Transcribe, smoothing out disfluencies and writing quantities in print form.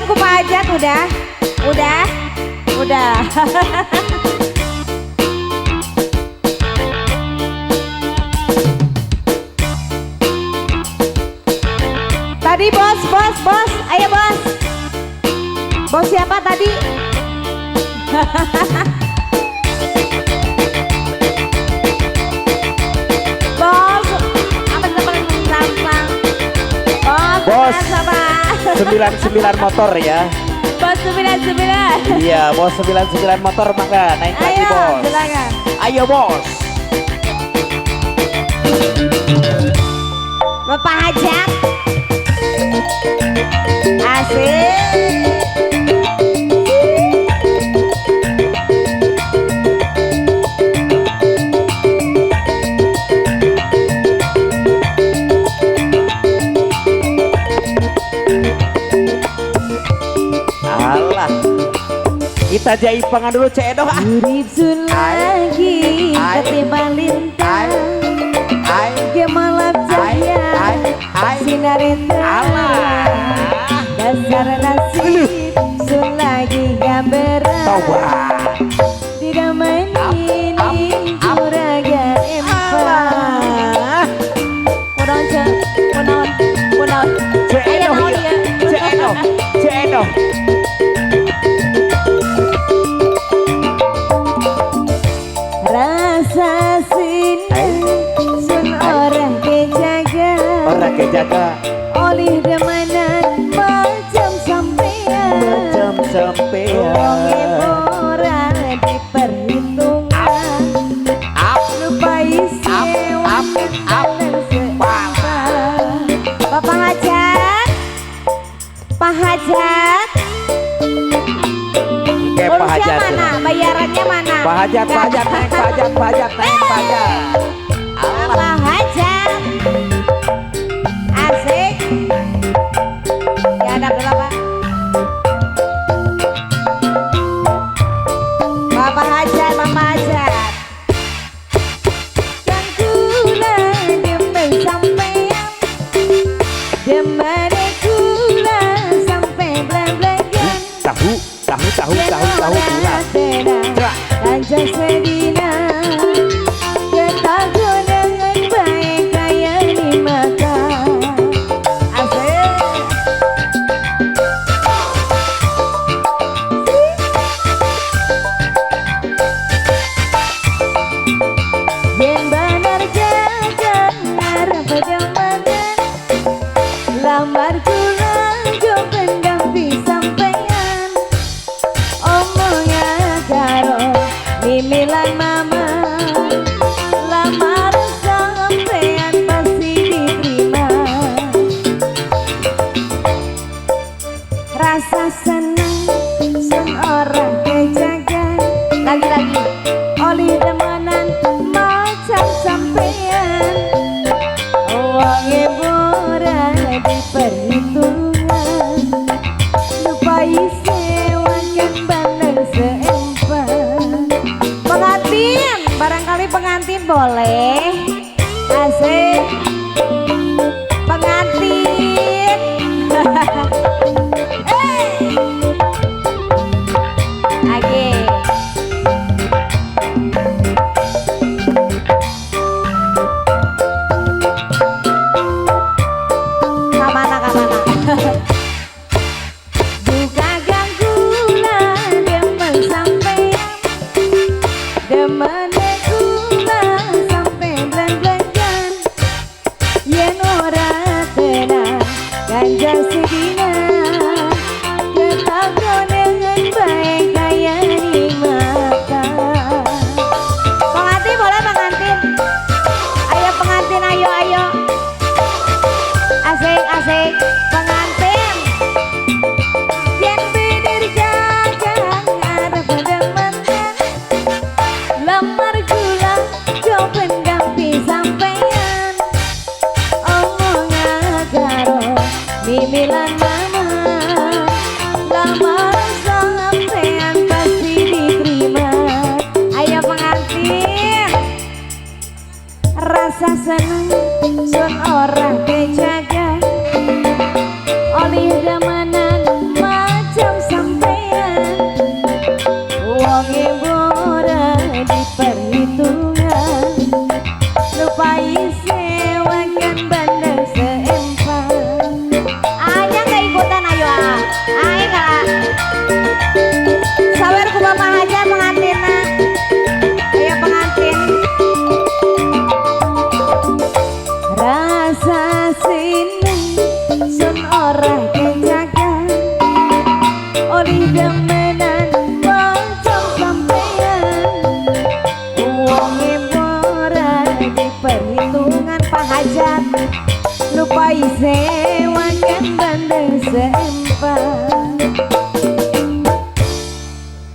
Disamperin ku Pak Hajat udah. Udah. Udah. Tadi bos, bos, bos. Ayo bos. Bos siapa tadi? Bos, apa gampang. Bos, Bos. Sama. 99 motor ya. Bos 99. Iya, bos 99 motor mangga naik lagi Ayo, bos. Silakan. Ayo bos. Bapak Hajat. Asik. Alah. Kita jaipangan dulu Cek Edoh. Urip sun lagi ketimbang lintang. Gemalap cahaya sinar terang. Dasar nasib sun lagi gambaran. Tidak main ini juragan empat. Kunaon Cek, kunaon, kunaon. Cek Edoh, Cek Edoh, Cek Edoh. Rasa senang sun orang kejaga. Orang kejaga. Oleh demanan macam sampean. Macam sampean. Wonge ora diperhitungan. Lupai sewa Bapak Hajat. Pak Hajat. Oke, Pak Hajat. Mana? Bayarannya mana? Pak Hajat, Pak Hajat, naik Pak Hajat, Pak Hajat, naik Pak Hajat. Pak Hajat. Asik. Ya, ada dulu Pak. Bapak Hajat, Bapak Hajat. Kang kula demen sampean. Demene kula sampe blang-blangan. Tahu, tahu, tahu, tahu, tahu, gula. Ganja sedina ketahu dengan baik kaya dimakan. Asik. Yen bener jajan ngarep demanan. Lamar kula jo pendamping sampean. Omongnya karo mimilan mama. Lamar sampean pasti diterima. Rasa senang sun orang kejaga. Lagi-lagi oleh demanan macam sampean. Wonge ora diperhitungan. Lupai sewakan bandeng seempat. Pengantin, barangkali pengantin boleh. Asik. Pengantin. Oke. Kamana kamana. Buka gangguan demen sampean. Demene kula sampe blang-blangan. Yen ora tenang ganja sedina.